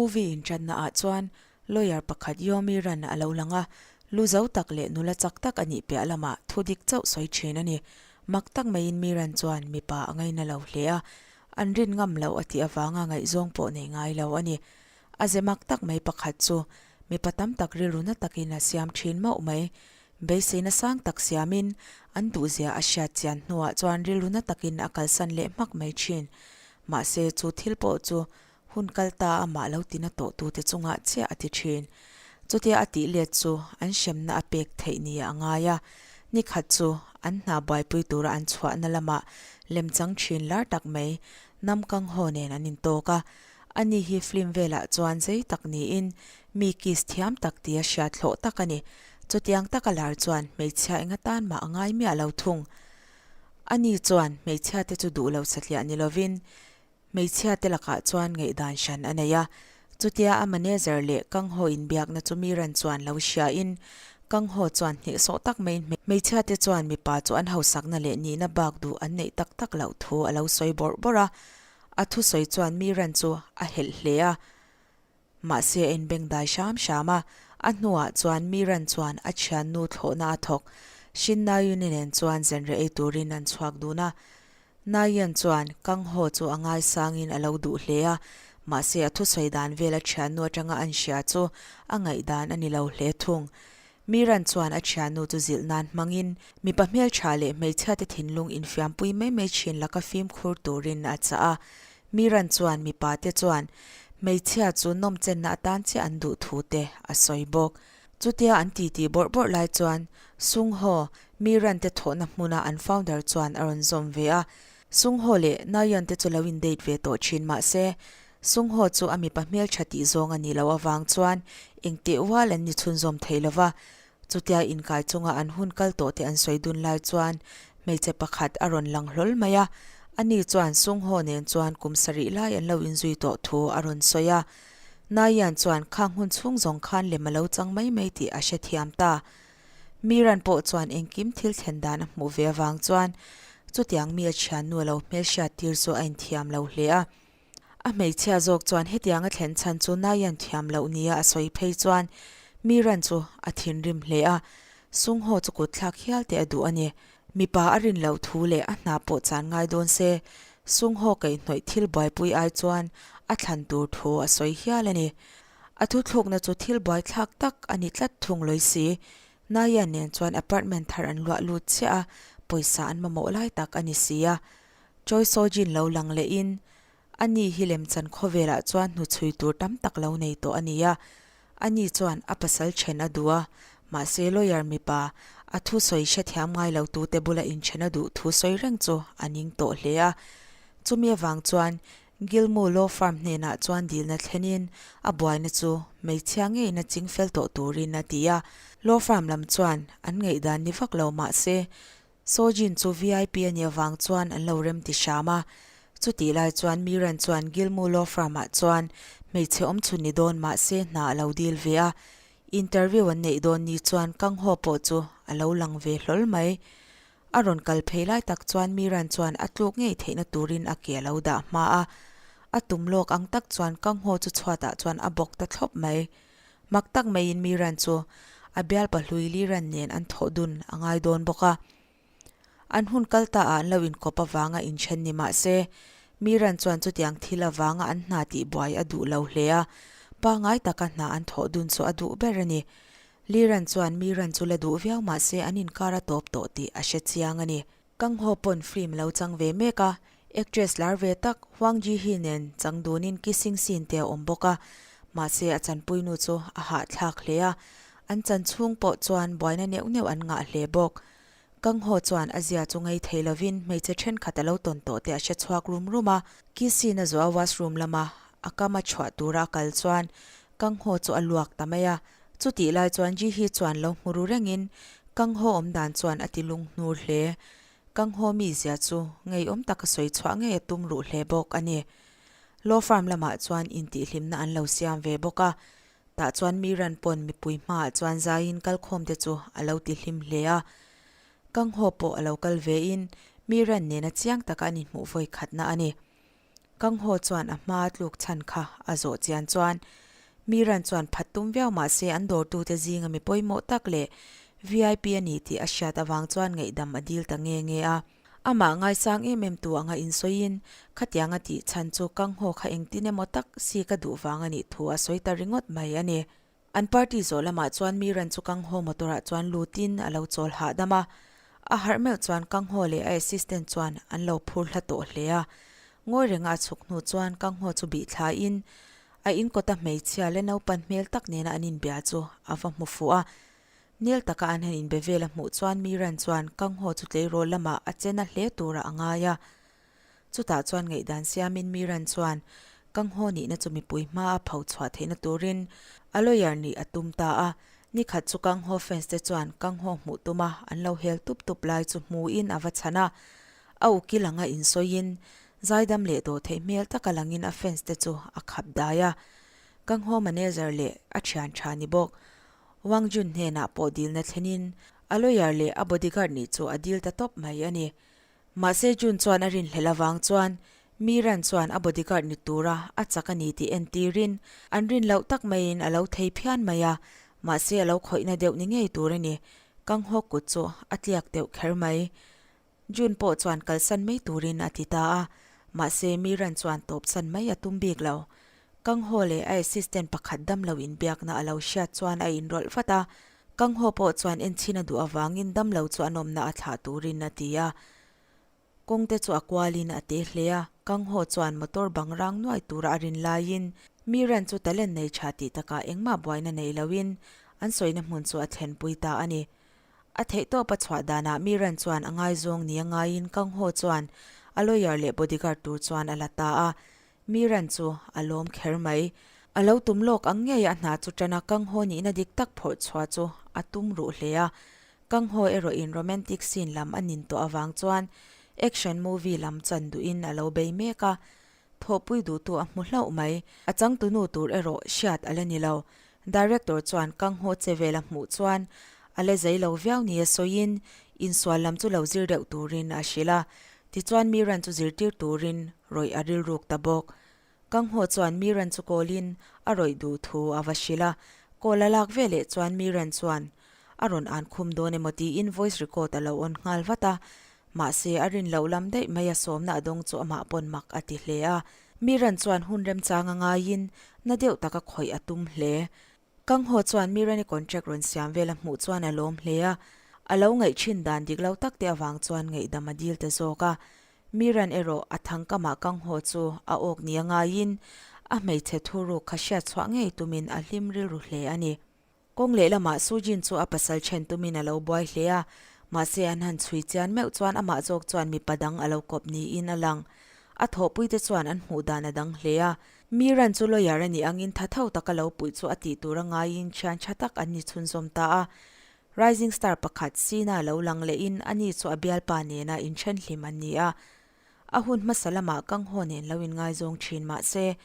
Movie inṭanna ah chuan lawyer pakhat Yomi Ran a lo lang a, lu zo tak leh nula chak tak a nih piah lamah thu dik chauh sawi ṭhin a ni. Mak tak maiin mi Ran chuan mipa a ngaina lo hle a, an rin ngam loh a tih avanga ngaihzawng pawh nei ngai lo a ni. A ze mak tak mai pakhat chu mipa tam tak rilru na takin a siam ṭhin mauh mai. Beiseina sang tak siamin an duhzia a hriat chian hnuah chuan rilru na takin a kalsan leh hmak mai ṭhin. Mahse chu thil pawh chu Hun kal ta amah lo tina tawh tute chungah chiah a ti thin. Chutia a tih let chu an hremna a pek theih ni a ngai a. Ni khat chu an hna buaipui tura an chhuahna lamah lemchang thin lar tak mai Nam Kang Ho nen an intawk a. Ani hi film velah chuan zei tak niin mi kiss thiam tak tia hriat hlawh tak a ni. Chutiang taka lar chuan hmeichhia eng atan mah a ngai miah lo thung. Ani chuan hmeichhiate chu duh lo satliah ni lovin Hmeichhia te lakah chuan ngaihdan hran a nei a, chutia a manager leh Kang Ho inbiakna chu mi ran chuan lo hria in, Kang Ho chuan hnehsawh tak maiin hmeichhia te chuan mipa chu an hausakna leh nihna bak duh an neih tak tak loh thu a lo sawi bawrh bawrh a, a thusawi chuan mi ran chu a helh hle a. Mahse a inbengdai hram hram a, a hnuah chuan mi ran chuan a thiannu thlawhna a thawk Shin Nayuni nen chuan zanriah ei turin an chhuak dun a. Nayan chuan Kang Ho chu a ngaisangin a lo duh hle a, mahse a thusawi dan vel a thiannu atanga an hria chu a ngaihdan a ni lo hle thung. Miran chuan a thiannu chu zilh nan hmangin mipa hmeltha leh hmeichhiate thinlung infiampui mai mai thin laka fimkhur turin a chah a. Miran chuan mipa te chuan hmeichhia chu nawmchenna atan chiah an duh thu te a sawi bawk. Chutia an titi bawrh bawrh lai chuan Sung Ho, Miran te thawhna hmuna an founder chuan a rawn zawm ve a. Sung Ho leh Nayeon te chu lo in date ve tawh thin mahse Sung Ho chu a mipa hmeltha tih zawng a nih loh avang chuan engteh ual an ni chhunzawm thei lo va. Chutia inkai chunga an hun kal tawh te an sawi dun lai chuan hmeichhe pakhat a rawn lang hlawl mai a. Ani chuan Sung Ho nen chuan kum sarih lai an lo inzui tawh thu a rawn sawi a. Nayan chuan khang hun chhung zawng khan lem a lo chang mai mai tih a hrethiam ta. Miran pawh chuan engkim thil thlen dan a hmuh ve avang chuan chutiang mi a thiannu a lo hmelhriat tir chu a inthiam lo hle a. A hmeichhia zawk chuan hetiang a thlen chhan chu Nayan thiam loh nia a sawi phei chuan Miran chu a thinrim hle a, Sungho chu kut thlak hial te a duh a ni. Mipa a rin loh thu leh a hna pawh chan ngai dawn se, Sungho kaihhnawih thil buaipui ai chuan a thlan tur thu a sawi hial a ni. A thuthlukna chu thil buaithlak tak a ni tlat thung lawi si. Nayan nen chuan apartment thar an luah lut chiah a, pawisa an mamawh lai tak a ni si a. Choi Soo-jin lo lang lehin, Ani hi lemchan khawvelah chuan hnuchhui tur tam tak lo nei tawh a ni a. Ani chuan a pasal then a duh a, mahse lawyer mipa a thusawi hrethiam ngai lo tute bula inthen a duh thu sawi reng chu a ning tawh hle a. Chumi avang chuan Gilmour Law Firm hnenah chuan dilna thlenin a buaina chu hmeichhia ngeiin a ching fel tawh turin a ti a. Law Firm lam chuan an ngaihdan ni vak lo mahse Sojin chu vip a nih avang chuan an lo rem ti hram a. Chutih lai chuan Miran chuan Gilmour Law Firm ah chuan hmeichhe awm chhun ni dawn mahse hna a lo dil ve a. Interview an neih dawn ni chuan Kang Ho pawh chu a lo lang ve hlawl mai. A rawn kal phei lai tak chuan Miran chuan a tluk ngei theihna turin a ke a lo dah hma a. A tum lawk ang tak chuan Kang Ho chu chhuatah chuan a bawk ta thlawp mai. Mak tak maiin Miran chu a bialpa hlui Liran nen an thawh dun a ngai dawn bawk a. An hun kal ta ah an lo inkawp avanga inthen ni mah se, Miran chuan chutiang thil avanga an hna tih buai a duh lo hle a, pangngai taka hna an thawh dun chu a duh ber a ni. Liran chuan Miran chu la duh viau mah se an inkar a tawp tawh tih a hre chiang a ni. Kang Ho pawn film lo chang ve mek a, actress lar ve tak Hwang Ji Hee nen chang dunin kissing scene te a awm bawk a, mahse a chanpuinu chu a hahthlak hle a, an chan chhung pawh chuan buaina neuh neuh an ngah hle bawk. Kang Ho chuan a zia chu ngei thei lovin hmeichhe thenkhat a lo tawn tawh te a hre chhuak rum rum a, kiss scene a zawh a washroom lama a kam a chhuah tura a kal chuan Kang Ho chu a luak ta mai a, Chutih lai chuan Ji Hee chuan lo hmu ru rengin Kang Ho awm dan chuan a ti lung hnur hle. Kang Ho mizia chu ngeiawm taka sawi chhuah ngei a tum ruh hle bawk a ni. Law firm lamah chuan intihhlimna an lo siam ve bawk a, tah chuan mi ran pawn mipui hmaah chuan zaiin kalkhawmte chu a lo tihlim hle a. Kang Ho pawh a lo kal vein mi ran nena chiang taka an inhmuh vawi khatna a ni. Kanghaw chuan a hmaa tluk chhan kha a zawh chian chuan Miran chuan phat tum viau mah se an dawrtute zinga mi pawimawh tak leh vip a ni tih a hriat avang chuan ngaihdam a dil ta nge nge a. Amah ngaisang em em tu anga insawiin khatiang a tih chhan chu Kanghaw kha engtin emaw tak si ka duh vang a nih thu a sawi ta ringawt mai a ni. An party zawh lamah chuan Miran chu Kanghaw motor ah chuan lutin a lo chawl hahdam a. A harh meuh chuan Kanghaw leh a assistant chuan an lo phur hla tawh hle a. Ngawi renga a chhuk hnu chuan Kanghaw chu bih thlain a inkawta hmeichhia leh naupan hmel tak nena an inbia chu a va hmu fuh a. Nel taka an han inbe vel a hmuh chuan Miran chuan Kanghaw chu tleirawl lamah a chena hle turah a ngai a. Chutah chuan ngaihdan siamin Miran chuan Kanghaw nihna chu mipui hma a pho chhuah theihna turin a lawyer nih a tum ta a. Nikhat chu Kanghaw fans te chuan Kanghaw hmuh tuma an lo hel tup tup lai chu hmuin a va chhan a. A ukil anga insawiin zaidam leh dawh theih hmel taka langin a fans te chu a khap dai a. Kanghaw manager leh a thian tha ni bawk Wang Jun hnenah pawh dilna thlenin a lawyer leh a bodyguard nih chu a dil ta tawp mai a ni. Mahse June chuan a rinhlelh avang chuan Miran chuan a bodyguard ni tura a chak a ni tih entirin an rin loh tak maiin a lo thei phian mai a, mahse a lo khawihna deuh ni ngei tur a ni. Kanghaw kut chu a tliak deuh kher mai. June pawh chuan kalsan mai turin a ti ta a, mahse Miran chuan tawpsan mai a tum bik lo. Kanghaw leh a assistant pakhat damlo inbiakna a lo hriat chuan a inrawlh vat a, Kanghaw pawh chuan enchhin a duh avangin damlo chu a nawmna a thlah turin a ti a. Kawngte chu a kualin a te hle a, Kanghaw chuan motor bang rang nuai tura a rin laiin Miran chu talent nei tha tih takah engmah buaina nei loin an sawina hmun chu a thlenpui ta a ni. A theihtawp a chhuah danah Miran chuan a ngaizawng ni a ngaiin Kanghaw chuan a lawyer leh bodyguard tur chuan a la ta a, Miran chu a lawm kher mai. A lo tum lawk ang ngei a hna chu tan a Kanghaw nihna dik tak phawrh chhuah chu a tum ruh hle a. Kanghaw erawhin romantic scene lam a nin tawh avang chuan action movie lam chan duhin a lo bei mek a. Thawhpui duhtu a hmu hlauh mai. A changtunu tur erawh hriat a la ni lo. Director chuan Kanghaw che vel a hmuh chuan a la zei lo viau nia sawiin insual lam chu lo zir deuh turin a hrilh a. Tichuan Miran chu zirtir turin rawih a rilruk ta bawk. Kanghaw chuan Miran chu kawlin a rawih duh thu a va hrilh a, call a lak veleh chuan Miran chuan a rawn an khum dawn emaw tiin voice record a lo on nghal vat a, mahse a rin loh lam daih mai a sawmna a dawng chu amah pawn mak a ti hle a. Miran chuan hun remchang a ngaiin na deuh taka khawih a tum hle. Kanghaw chuan Mirani contract rawn siam vel a hmuh chuan a lawm hle a, a lo ngaih thin dan dik lo tak te avang chuan ngaihdam a dil ta zawk a. Miran erawh a thangkamah Kanghaw chu a awk nia ngaiin a hmeichhe thuruk kha hriat chhuah ngei tumin a hlim rilru hle a ni. Kawng lehlamah Sujin chu a pasal then tumin a lo buai hle a, mahse an han chhui chian meuh chuan amah zawk chuan mipa dang a lo kawp niin a lang. A thawhpuite chuan an hmuh dan a dang hle a, Miran chu lawyer a nih angin tha tho taka lo puih chu a tih tur a ngaiin thian tha tak an ni chhunzawm ta a. Rising star pakhat Sina lo lang lehin ani chu a bialpa nena inthen hlim an ni a. A hun hmasa lamah Kanghaw nen lo inngaizawng thin mah se,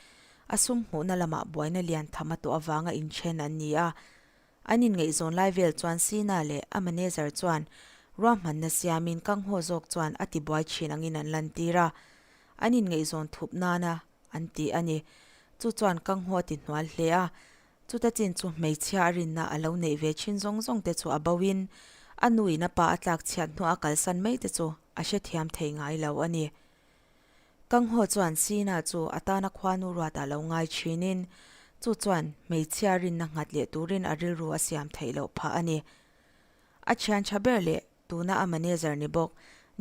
a sum hmuhna lamah buaina lian tham a tawh avanga inthen an ni a. An inngaihzawn lai vel chuan Sina leh a manager chuan ruahmanna siamin Kanghaw zawk chuan a tibuai thin angin an lantir a. An inngaihzawn thup nana an ti a ni. Chu chuan Kanghaw a ti hnual hle a, chuta chin chu hmeichhia a rinna a lo neih ve thin zawng zawng te chu a bo in, a nu in a pa a tlak chhiat hnuah a kalsan mai te chu a hrethiam thei ngai lo a ni. Kanghaw chuan Sina chu a tana khuanu ruatah lo ngai thin in, chu chuan hmeichhia rinna nghat leh turin a rilru a siam theih loh phah a ni. A thian tha ber leh Tuna a manager ni bawk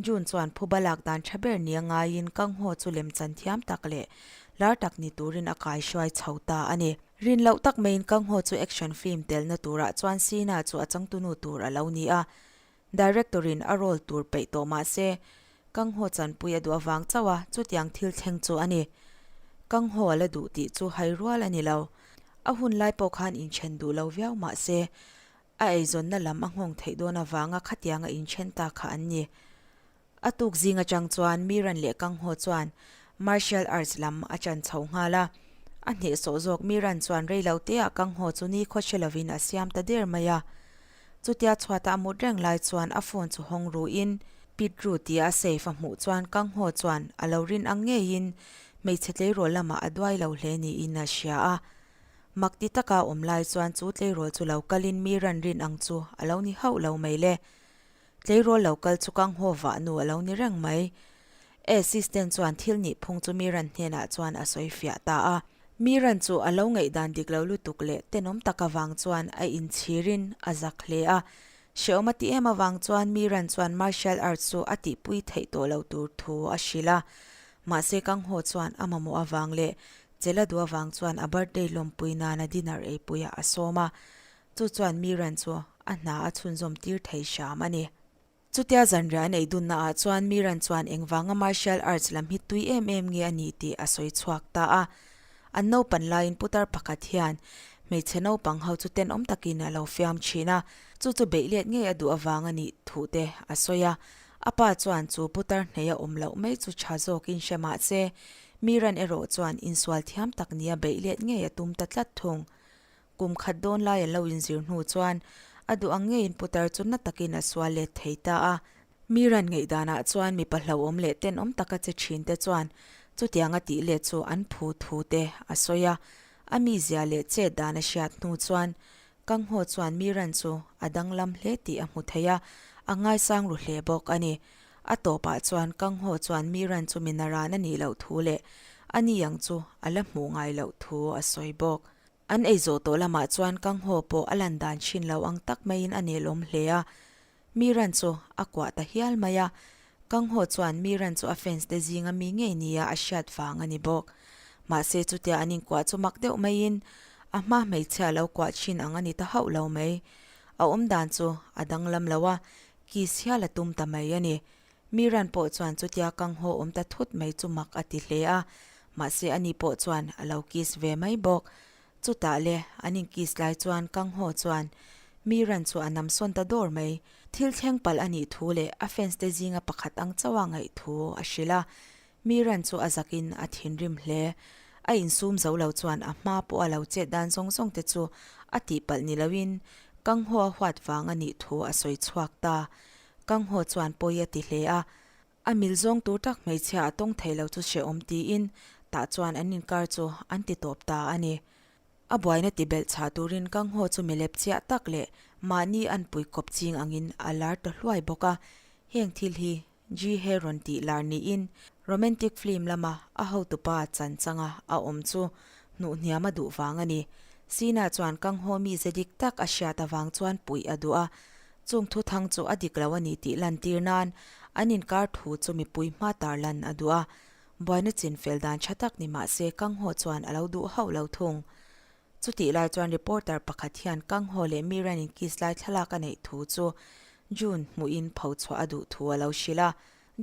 June chuan phuba lak dan tha ber nia ngaiin Kanghaw chu lemchan thiam tak leh lar tak ni turin a kaihruai chho ta a ni. Rin loh tak maiin Kanghaw chu action film telna turah chuan Sina chu a changtunu tur a lo ni a. Director-in a role tur peih tawh mah se, Kanghaw chanpui a duh avang chauh a chutiang thil thleng chu a ni. Kanghaw a la duh tih chu hai rual a ni lo. A hun lai pawh khan inthen duh lo viau mah se, A eizawnna lam a nghawng theih dawn avanga khatianga inthen ta kha an ni. A tuk zing atang chuan Miran leh Kanghaw chuan martial arts lam a chan chho nghal a. A hnehsawh zawk Miran chuan rei lo teah Kanghaw chu nikhua hre lovin a siam ta der mai a. Chutia chhuata a mut reng lai chuan a phone chu hawng ruin Pit ru tia a safe a hmuh chuan Kanghaw chuan a lo rin ang ngeiin. Hmeichhe tleirawl lamah a duai lo hle niin a hria a. Mak ti taka awm lai chuan chu tleirawl chu lo kalin mi ran rin ang chu a lo ni hauh lo mai le. Tleirawl lo kal chu kang haw vah nu a lo ni reng mai. Assistant chuan thil nih phung chu mi ran hnenah chuan a sawi fiah ta a. Mi ran chu a lo ngaihdan dik lo lutuk leh tenawm tak avang chuan a inchhirin a zak hle a. Hrehawm a ti em avang chuan mi ran chuan martial arts chu a tihpui theih tawh lo tur thu a hrilh a. Mahse Kang Ho chuan a mamawh avang leh Chela duh avang chuan a birthday lawmpui nana dinner eipuiah a sawm a. Chu chuan mi ran chu a hna a chhunzawm tir thei hram a ni. Chutia zanriah an ei dunna ah chuan Miran chuan engvanga martial arts lam hi tui em em nge a nih tih a sawi chhuak ta a. An naupan laiin putar pakhat hian hmeichhe naupang ho chu tenawm takin a lo fiam thin a, chu chu beih let ngei a duh avang a nih thu te a sawi a. A pa chuan chu putar hneia awm loh mai chu tha zawkin hre mah se, Miran erawh chuan insual thiam tak nia beih let ngei a tum ta tlat thung. Kum khat dawn lai an lo inzir hnu chuan a duh ang ngeiin putar chu na takin a sual let thei ta a. Mi ran ngaihdanah chuan mipa hlauhawm leh tenawm taka che thin te chuan chutianga tih let chu an phu thu te a sawi a. A mizia leh chet dan a hriat hnu chuan Kanghaw chuan mi ran chu a danglam hle tih a hmu thei a, a ngaisang ru hle bawk a ni. A tawpah chuan Kanghaw chuan mi ran chu mi naran a nih loh thu leh a ni ang chu a la hmuh ngai loh thu a sawi bawk. An ei zawh tawh lamah chuan Kanghaw pawh a lan dan thin lo ang tak maiin a nelawm hle a. Miran chu a kuah ta hial mai a. Kanghaw chuan Miran chu a fans te zinga mi ngei nia a hriat vang a ni bawk. Mahse chutia an inkuah chu mak deuh maiin a hma hmeichhia lo kuah thin ang a ni ta hauh lo mai. A awm dan chu a danglam lo a, kiss hial a tum ta mai a ni. Miran pawh chuan chutia Kanghaw awm ta thut mai chu mak a ti hle a, mahse ani pawh chuan a lo kiss ve mai bawk. Chutah le, an in kiss lai chuan Kanghaw chuan Miran chu a nam sawn ta dawr mai. Thil thleng palh a nih thu leh a fans te zinga pakhat ang chauh a ngaih thu a hrilh a. Miran chu a zakin a thinrim hle. A insum zo lo chuan a hma pawh a lo chet dan zawng zawng te chu a tihpalh ni loin Kanghaw a huat vang a nih thu a sawi chhuak ta. Kanghaw chuan pawi a ti hle a, a mil zawng tur tak hmeichhia a tawng thei lo chu hrehawm tiin tah chuan an inkar chu an ti tawp ta a ni. A buaina ti belh chhah turin Kanghaw chu milep chiah tak leh mahni an pui kawp ching angin a lar ta hluai bawk a, heng thil hi Ji He rawn tih lar niin romantic film lama a hotupa chan changa a awm chu hnuh hniam a duh vang a ni. Sina chuan Kanghaw mize dik tak a hriat avang chuan puih a duh a, Chung thuthang chu a dik lo a ni tih lantir nan an inkar thu chu mipui hma tar lan a duh a. Buaina chin fel dan tha tak ni mah se Kanghaw chuan a lo duh hauh lo thung. Chutih lai chuan reporter pakhat hian Kanghaw leh Miran inkiss lai thlalak a neih thu chu June hmuhin pho chhuah a duh thu a lo hrilh a.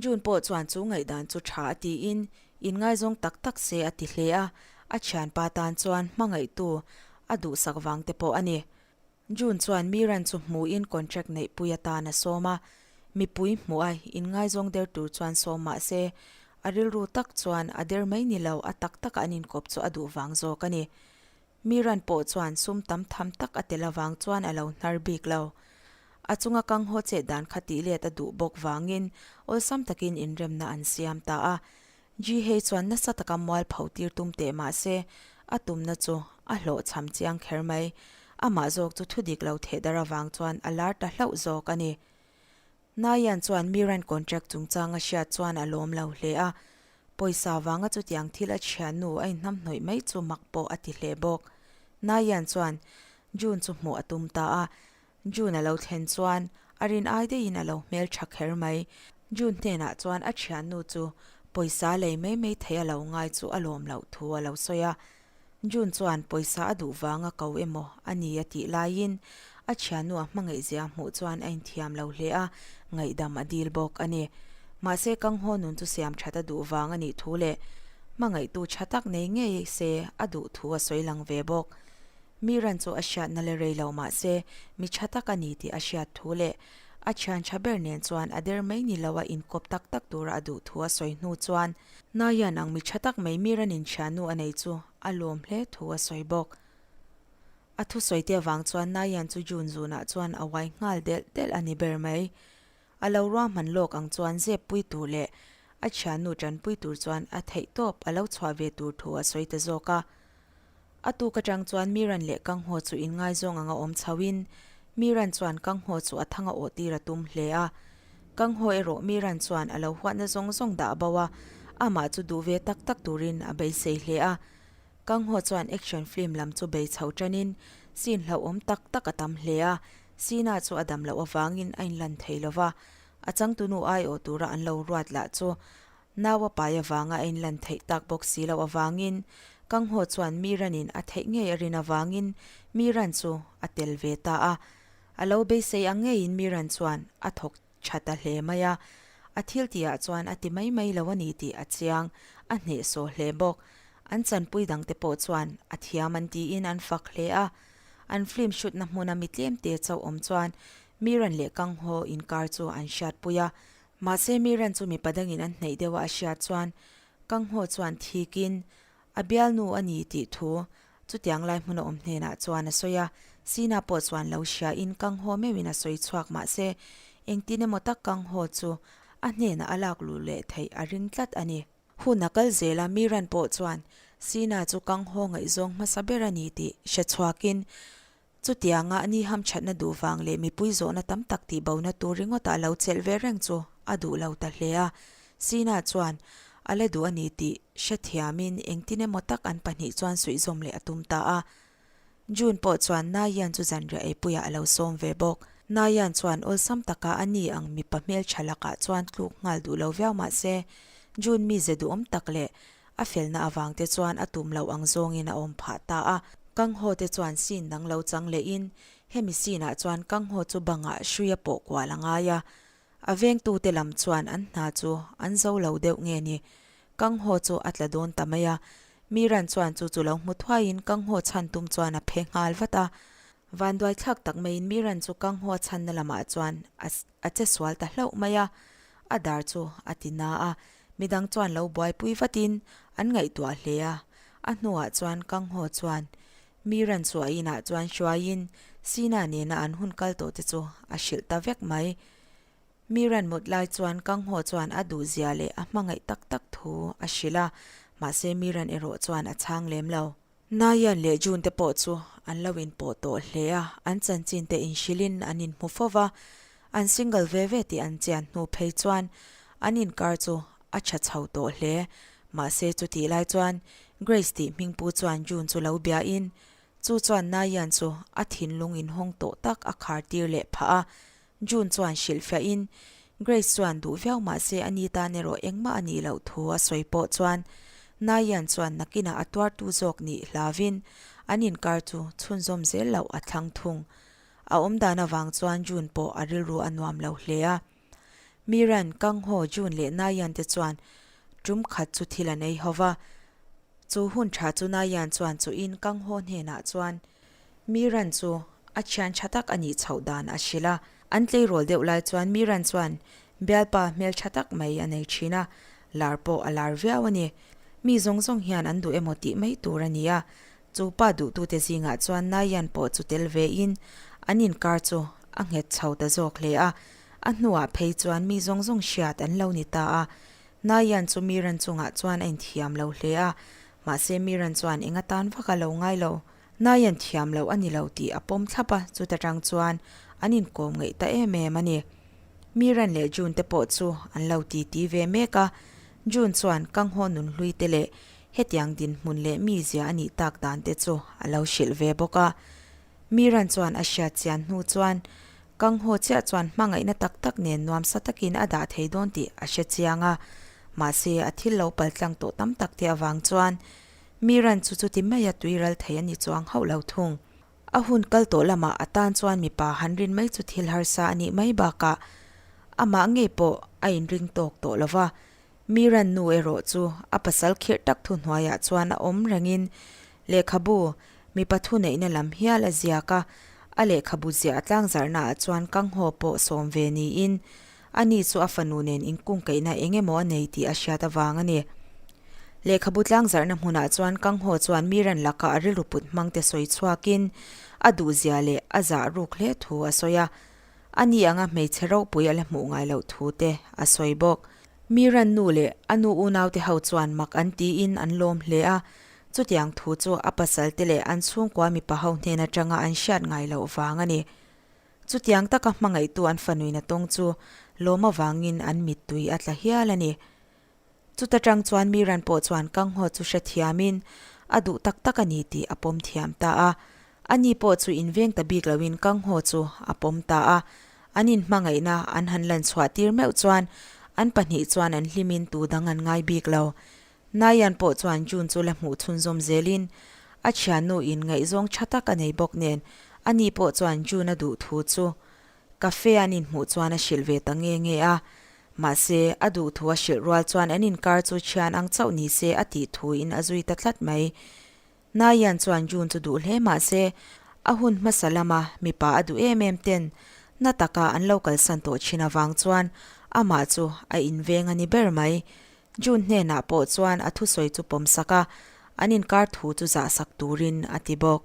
June pawh chuan chu ngaihdan chu tha a tiin inngaizawng tak tak se a ti hle a, a thianpa tan chuan hmangaihtu a duhsak vang te pawh a ni. June chuan Miran chu hmuhin contract neihpui atan a sawm a, mipui hmuh a inngaizawng der tur chuan sawm mah se, a rilru tak chuan a der mai ni lo, a tak taka an inkawp chu a duh vang zawk a ni. Miran pawh chuan sum tam tham tak a tel avang chuan a lo hnar bik lo. A chunga kang haw chet dan kha tih let a duh bawk vangin awlsam takin inremna an siam ta a. Ji-hei chuan nasa taka mual pho tir tum teh mah se, a tumna chu a hlawhchham chiang kher mai. Amah zawk chu thu dik lo theh dar avang chuan a lar ta hlauh zawk a ni. Nayan chuan Miran contract chungchang a hriat chuan a lawm lo hle a, pawisa vanga chutiang thil a chhiannu a inhnamhnawih mai chu mak pawh a ti hle bawk. Nayan chuan June chu hmuh a tum ta a, June a lo thlen chuan a rin ai daihin a lo hmel tha kher mai. June hnenah chuan a thiannu chu pawisa lei mai mai thei a lo ngai chu a lawm loh thu a lo sawi a. June chuan pawisa a duh vanga ko emaw a ni a tih laiin a thiannu a hmangaihzia hmuh chuan a inthiam lo hle a, ngaihdam a dil bawk a ni. Mahse Kanghaw nun chu siam that a duh vang a nih thu leh hmangaihtu tha tak nei ngei se a duh thu a sawi lang ve bawk. Mi ran chu a hriatna le rei lo mah se, mi tha tak a ni tih a hriat thu leh a thian tha ber nen chuan a der mai ni lo a inkawp tak tak tura a duh thu a sawi hnu chuan Nayan ang mi tha tak mai mi ran inthiannu a nei chu a lawm hle thu a sawi bawk. A thusawi te avang chuan Nayan chu June zunah chuan a uai nghal delh delh a ni ber mai. A lo ruahman lawk ang chuan zep pui tur leh A thiannu tanpui tur chuan a theihtawp a lo chhuah ve tur thu a sawi ta zawk a. A tuk atang chuan Miran leh Kanghaw chu inngaizawng anga awm chhoin Miran chuan Kanghaw chu a thanga awh tir a tum hle a. Kanghaw erawh Miran chuan a lo huatna zawng zawng dah bo a, amah chu duh ve tak tak turin a beisei hle a. Kanghaw chuan action film lam chu bei chho tanin scene hlauhawm tak tak a tam hle a, Sina chu a dam loh avangin a inlan thei lo va, a changtunu aiawh tura an lo ruat lah chu Nau a pai avanga a inlan theih tak bawk si loh avangin Kanghaw chuan Miran-in a theih ngei a rin avangin Miran chu a tel ve ta a. A lo beisei ang ngeiin Miran chuan a thawk tha ta hle mai a. A thil tihah chuan a ti mai mai lo a ni tih a chiang, a hnehsawh hle bawk. An chanpui dangte pawh chuan a thiam an tiin an fak hle a. An film shoot-na hmuna mi tlemte chauh awm chuan Miran leh Kanghaw inkar chu an hriatpui a. Mahse Miran chu mipa dangin an hnaih deuh a a hriat chuan Kanghaw chuan thikin a bialnu a ni tih thu chutiang lai hmun a awm hnenah chuan a sawi a, Sina pawh chuan lo hria in Kanghaw meuhin a sawi chhuak mahse engtin emaw tak Kanghaw chu a hnenah a lak luh leh theih a ring tlat a ni. Hun a kal zel a Miran pawh chuan Sina chu Kanghaw ngaihzawng hmasa ber a ni tih hre chhuakin Chutianga ni hamthatna duh vang leh mipui zawhna tam tak tihbona tur ringawtah lo chelh ve reng chu a duh lo ta hle a. Sina chuan a la duh a ni tih hrethiamin engtin emaw tak an pahnih chuan suihzawm leh a tum ta a. June pawh chuan Nayan chu zanriah eipuiah a lo sawm ve bawk. Nayan chuan awlsam taka a ni ang mipa hmeltha lakah chuan tluk nghal duh lo viau mah se, June mize duhawm tak leh A felna avang te chuan a tum loh ang zawngin a awm phah ta a. Kanghaw te chuan scene dang lo chang lehin hemi scene ah chuan Kanghaw chu bangah hrui a pawh kual a ngai a. A vengtu te lam chuan an hna chu an zo lo deuh nge ni. Kanghaw chu a tla dawn ta mai a. Miran chuan chu chu lo hmu thuaiin Kanghaw chhan tum chuan a phe nghal vat a. Vanduai thlak tak maiin Miran chu Kanghaw chhanna lamah chuan a a che sual ta hlauh mai a, a dar chu a ti na a, midang chuan lo buaipui vatin an ngaihtuah hle a, a hnuah chuan Kanghaw chuan Miran chu a inah chuan hruaiin Sina nena an hun kal tawh te chu a hrilh ta vek mai. Miran mut lai chuan Kanghaw chuan a duhzia leh a hmangaih tak tak thu a hrilh a, mahse Miran erawh chuan a chhang lem lo. Nayan leh June te pawh chu an lo inpawh tawh hle a, an chanchin te inhrilhin an inhmu fo va, an single ve ve tih an chian hnu phei chuan an inkar chu a tha chho tawh hle. Mahse chutih lai chuan Grace tih hmingpu chuan June chu lo biain chu chuan Nayan chu a thinlung inhawng tawh tak a khar tir leh phah a, June chuan hrilhfiahin Grace chuan duh viau mah se a ni tan erawh engmah a nih loh thu a sawi pawh chuan Nayan chuan nakinah a tuartu zawk nih hlavin an inkar chu chhunzawm zel loh a thlang thung. A awmdan avang chuan June pawh a rilru a nuam lo hle a. Miran, Kangho, June leh Nayan te chuan tum khat chu thil an ei ho va. Chu hun tha chu Nayan chuan chuhin Kangho hnenah chuan Miran chu a thian tha tak a nih chhoh dan a hrilh a. An tleirawl deuh lai chuan Miran chuan bialpa hmel tha tak mai a nei thin a, lar pawh a lar viau a ni. Mi zawng zawng hian an duh emaw tih mai tur a ni a. Chu pa duhtute zingah chuan Nayan pawh chu tel vein an inkar chu a nghet chho ta zawk hle a. A hnuah phei chuan mi zawng zawng hriat an lo ni ta a. Nayan chu Miran chungah chuan a inthiam lo hle a, mahse Miran chuan eng atan vak a lo ngai lo. Nayan thiam loh a ni lo tih a pawm thlap a, chuta tang chuan an inkawm ngaih ta em em a ni. Miran leh June te pawh chu an lo titi ve mek a, June chuan Kanghaw nunhlui te leh hetiang dinhmun leh mizia a nih tak dan te chu a lo hrilh ve bawk a. Miran chuan a hriat chian hnu chuan Kanghaw chiah chuan hmangaihna tak tak nen nuamsa takin a dah thei dawn tih a hre chiang a, mahse a thil lo paltlang tawh tam tak te avang chuan Miran chu chuti maia tui ral thei a ni chuang hauh lo thung. A hun kal tawh lamah a tan chuan mipa han rin mai chu thil harsa a nih mai bakah amah ngei pawh a inring tawk tawh lo va. Miran nu erawh chu a pasal khirh tak thu hnuaiah chuan a awm rengin lehkhabu mipa thuneihna lam hial a ziak a, a lehkhabu ziah tlangzarhnaah chuan Kanghaw pawh sawm ve niin Ani chu a fanu nen inkungkaihna eng emaw a nei tih a hriat avang a ni. Lehkhabu tlangzarhna hmunah chuan Kanghaw chuan Miran laka a rilru put hmangte sawi chhuakin a duhzia leh a zah ruk hle thu a sawi a. Ani anga hmeichhe ropui a la hmuh ngai loh thu te a sawi bawk. Miran nu leh a nu unaute ho chuan mak an tiin an lawm hle a, chutiang thu chu a pasalte leh an chhungkua mipa ho hnen atanga an hriat ngai loh vang a ni. Chutiang taka hmangaihtu an fanuin a tawng chu lawm avangin an mittui a tla hial a ni. Chuta tang chuan Miran pawh chuan Kanghaw chu hrethiamin a duh tak tak a ni tih a pawm thiam ta a. Ani pawh chu inveng ta bik loin Kanghaw chu a pawm ta a. An inhmangaihna an han lan chhuah tir meuh chuan an pahnih chuan an hlimin tu dang an ngai bik lo. Nayan pawh chuan June chu la hmuh chhunzawm zelin a thiannu in ngaihzawng tha tak a nei bawk nen ani pawh chuan June a duh thu chu Cafe an inhmuh chuan a hrilh ve ta nge nge a. Mahse, a duh thu a hrilh rual chuan an inkar chu thian ang chauh ni se a tih thu in a zui ta tlat mai. Nayan chuan June chu duh hle mahse, a hun hmasa lama mipa a duh em em ten na taka an lo kalsan tawh thin avang chuan amah chu a inveng a ni ber mai. June hnenah pawh chuan a thusawi chu pawmsak a, an inkar thu chu zahsak turin a ti bawk.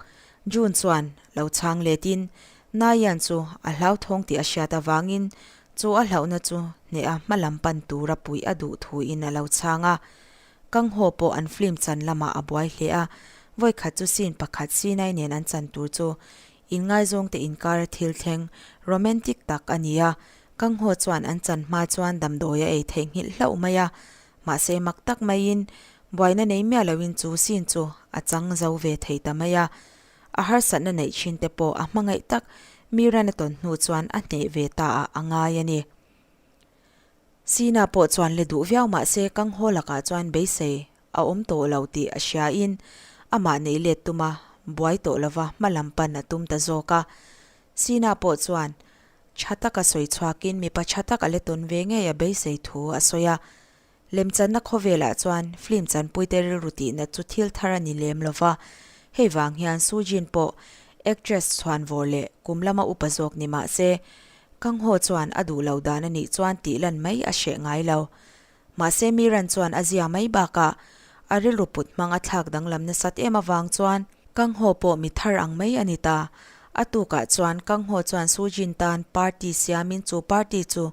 June chuan lo chhang letin Nayan chu a hlauthawng tih a hriat avangin chu a hlauhna chu hneha hma lam pan tura puih a duh thuin a lo chhang a. Kanghaw pawh an film chan lamah a buai hle a, vawikhat chu scene pakhat Sinai nen an chan tur chu inngaizawngte inkara thil thleng romantic tak a ni a, Kanghaw chuan an chan hma chuan damdawi a ei theihnghilh hlauh mai a, mahse mak tak maiin buaina nei miah loin chu scene chu a chang zo ve thei ta mai a. A harsatna neih thin te pawh a hmangaih tak Miran a tawn hnu chuan a hneh ve ta ah a ngai a ni. Sina pawh chuan le duh viau mah se Kanghaw lakah chuan beisei a awm tawh lo tih a hria in amah neih let tuma buai tawh lova hma lam pan a tum ta zawk a. Sina pawh chuan tha taka sawi chhuakin mipa tha tak a le tawn ve ngei a beisei thu a sawi a. Lemchanna khawvelah chuan film chanpuite rilru tihna chu thil thar a ni lem lo va, hei vang hian Soo Jin pawh actress chhuanvawr leh kum lama upa zawk ni mah se, Kang Ho chuan a duh lo dan a nih chuan tih lan mai a hreh ngai lo. Mahse Miran chuan a zia mai bakah a rilru put hmang a thlak danglam nasat em avang chuan Kang Ho pawh mi thar ang mai a ni ta. A tukah chuan Kang Ho chuan Soo Jin tan party siamin chu party chu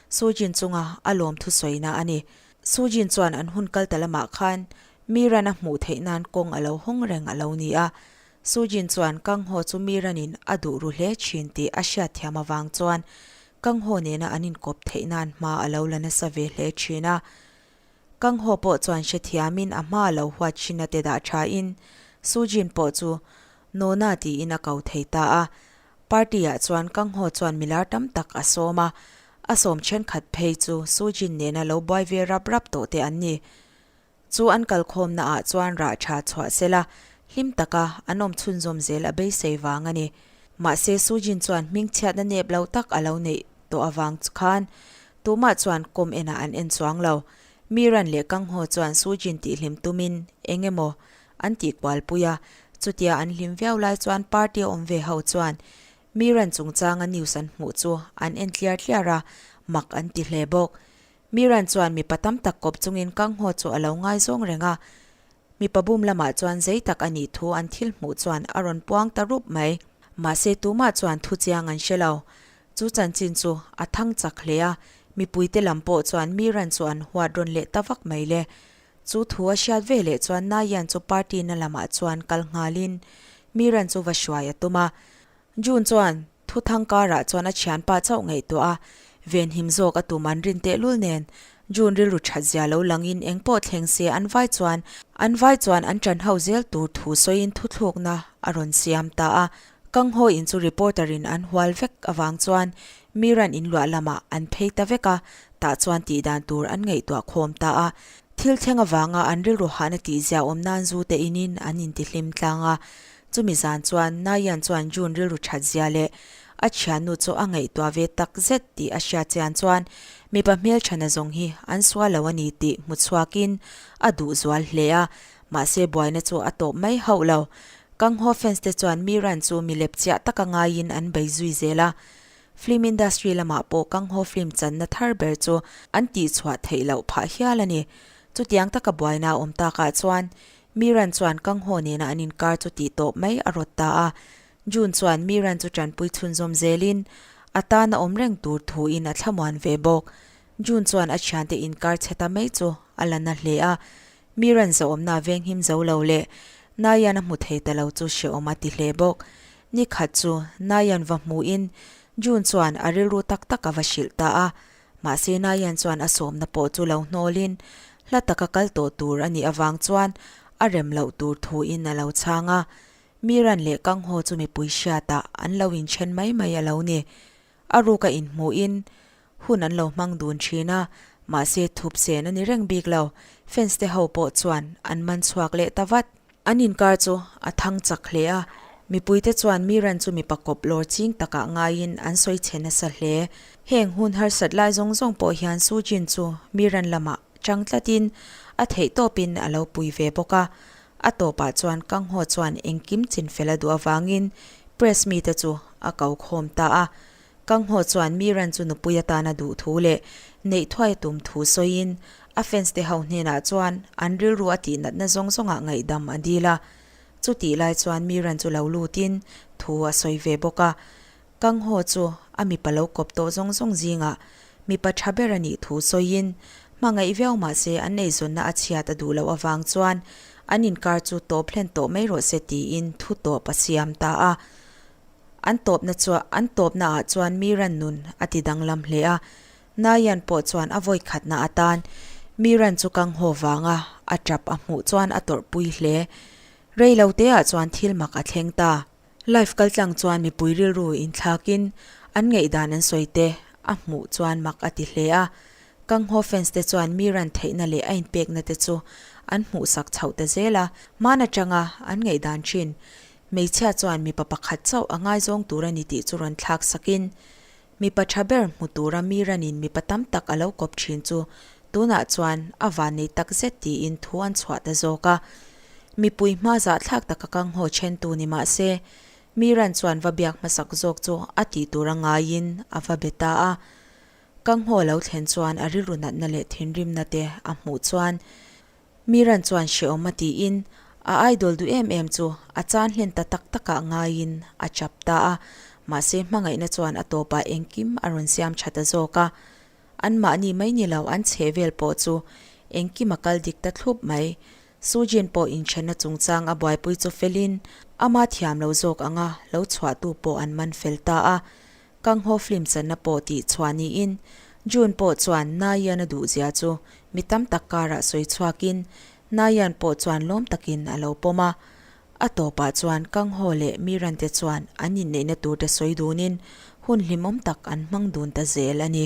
Soo Jin chunga a lawm thusawina a ni. Soo Jin chuan an hun kal ta lamah khan Miran a hmuh theih nan kawng a lo hawng reng a lo ni a. Soo Jin chuan Kang Ho chu Miran in a duh ru hle thin tih a hriatthiam avang chuan Kang Ho nena an inkawp theih nan hma a lo la nasa ve hle thin a. Kang Ho pawh chuan hrethiamin a hma a lo huat thin a te dah thain Soo Jin pawh chu Nona tiin a ko thei ta a. Party ah chuan Kang Ho chuan milar tam tak a sawm a, a sawm thenkhat phei chu Soo Jin nena lo buai ve rap rap tawh te an ni. Chu an kalkhawmna ah chuan rah tha chhuah sela hlim taka an awm chhunzawm zel a beisei vang a ni. Mahse Soo Jin chuan hmingchhiatna nep lo tak a lo neih tawh avang khan tumah chuan kawm enah an en chuang lo. Miran leh Kang Ho chuan Soo Jin tihhlim tumin eng emaw an tih kual pui a, chutia an hlim viau lai chuan party a awm ve ho chuan Miran chungchanga news an hmuh chu an en tliar tliar a, mak an ti hle bawk. Miran chuan mipa tam tak kawp chungin Kang Ho chu a lo ngaizawng reng a, mipa bum lamah chuan zei tak a nih thu an thil hmuh chuan a rawn puang ta rup mai. Mahse tumah chuan thu chiang an hre lo. Chu chanchin chu a thang chak hle a, mipuite lam pawh chuan Miran chu an huat rawn leh ta vak mai le. Chu thu a hriat ve leh chuan Nayan chu party na lamah chuan kal nghalin Miran chu va hruai a tum a. June chuan thu thang karah chuan a thianpa chauh ngaihtuah a, venhim zawk a tum an rin tehlul nen June rilru that zia lo langin eng pawh thleng se an vai chuan an vai chuan an ṭan ho zel tur thu sawiin thuthlukna a rawn siam ta a. Kang haw in chu reporter in an hual vek avang chuan Miran in luah lamah an phei ta vek a, tah chuan tih dan tur an ngaihtuah khawm ta a. Thil thleng avanga an rilru hahna tih zia awm nan zu te inin an intihlim tlang a. Chumi zan chuan Nayan chuan June rilru that zia leh a thiannu chu a ngaihtuah ve tak zet tih a hriat chian chuan mipa hmelthana zawng hi an sual lo a ni tih hmu chhuakin a duh zual hle a, mahse buaina chu a tawp mai hauh lo. Kangho fans te chuan Miran chu mi lep chiah taka ngaiin an bei zui zel a. Film industry lamah pawh Kangho film channa thar ber chu an tihchhuah theih loh phah hial a ni. Chutiang taka buaina a awm takah chuan Miran chuan Kangho nena an inkar chu tih tawp mai a rawt ta a. June chuan Miran chu tanpui chhunzawm zelin a tan a awm reng tur thuin a thlamuan ve bawk. June chuan a thiante inkar chhe ta mai chu a la na hle a, mi ran zahawmna venghim zo lo leh Nayan a hmu thei ta lo chu hrehawm a ti hle bawk. Ni khat chu Nayan va hmuhin June chuan a rilru tak tak a va hrilh ta a, mahse Nayan chuan a sawmna pawh chu lo hnawlin hla taka kal tawh tur a nih avang chuan a rem loh tur thuin a lo chhang a, mi ran leh Kanghaw chu mipui hriatah an lo inthen mai mai a lo ni. A ruka inhmuhin Hun an lo hmang dun thin a, mahse thup sen a ni reng bik lo. Fans te ho pawh chuan an man chhuak leh ta vat. An inkar chu a thang chak hle a, mipuite chuan Miran chu mipa kawp lawr ching takah ngaiin an sawi chhe nasa hle. Heng hun harsat lai zawng zawng pawh hian Su Jin chu Miran lamah chang tlatin a theih tawpin a lo pui ve bawk a. A tawpah chuan Kang Ho chuan engkim chinfel a duh avangin press mite chu a ko khawm ta a. Kang Ho chuan Miran chu nupui atana duh thu leh neih thuai a tum thu sawiin a fans te ho hnenah chuan an rilru a tih natna zawng zawngah ngaihdam a dil a. Chutih lai chuan Miran chu lo lutin thu a sawi ve bawk a. Kang Ho chu a mipa lo kawp tawh zawng zawng zingah mipa tha ber a nih thu sawiin hmangaih viau mahse an eizawnna a chhiat a duh loh avang chuan an inkar chu tawp hlen tawh mai rawh se tiin thu tawp a siam ta a. An tawpna chu an tawpna ah chuan Miran nun a ti danglam hle a, Nayan pawh chuan a vawi khatna atan Miran chu kang haw vanga a tap a hmuh chuan a tawrhpui hle. Rei lo te ah chuan thil mak a thleng ta. Live kaltlang chuan mipui rilru inthlakin an ngaihdan an sawi te a hmuh chuan mak a ti hle a, Kanghaw fans te chuan Miran theihna leh a inpekna te chu an hmuhsak chhoh ta zel a, hman atanga an ngaihdan thin Hmeichhia chuan mipa pakhat chauh a ngaizawng tur a ni tih chu rawn thlak sakin, mipa tha ber hmu tura mi ranin mipa tam tak a lo kawp thin chu tunah chuan a vannei tak zet tiin thu an chhuah ta zawk a. Mipui hma zahthlak taka kanghaw thentu ni mah se, mi ran chuan va biak hmasak zawk chu a tih tura ngaiin a va be ta a. Kanghaw lo thlen chuan a rilru natna leh thinrimna te a hmuh chuan, Miran chuan hrehawm a tiin a idol duh em em chu a chan hlen ta tak takah ngaiin a chap ta a, mahse hmangaihna chuan a tawpah engkim a rawn siam tha ta zawk a. Anmahni mai ni lo an chheh vel pawh chu engkim a kal dik ta thlup mai. Sujin pawh inthenna chungchang a buaipui chu felin ama thiam lo zawk anga lo chhuahtu pawh an man fel ta a. Kanghaw film channa pawh tih chhuah niin June pawh chuan Nayan a duhzia chu mi tam tak karah sawi chhuakin Nayan pawh chuan lawm takin a lo pawm a. A tawpah chuan Kanghaw leh Miran te chuan an inneihna turte sawi dunin hun hlimawm tak an hmang dun ta zel a ni.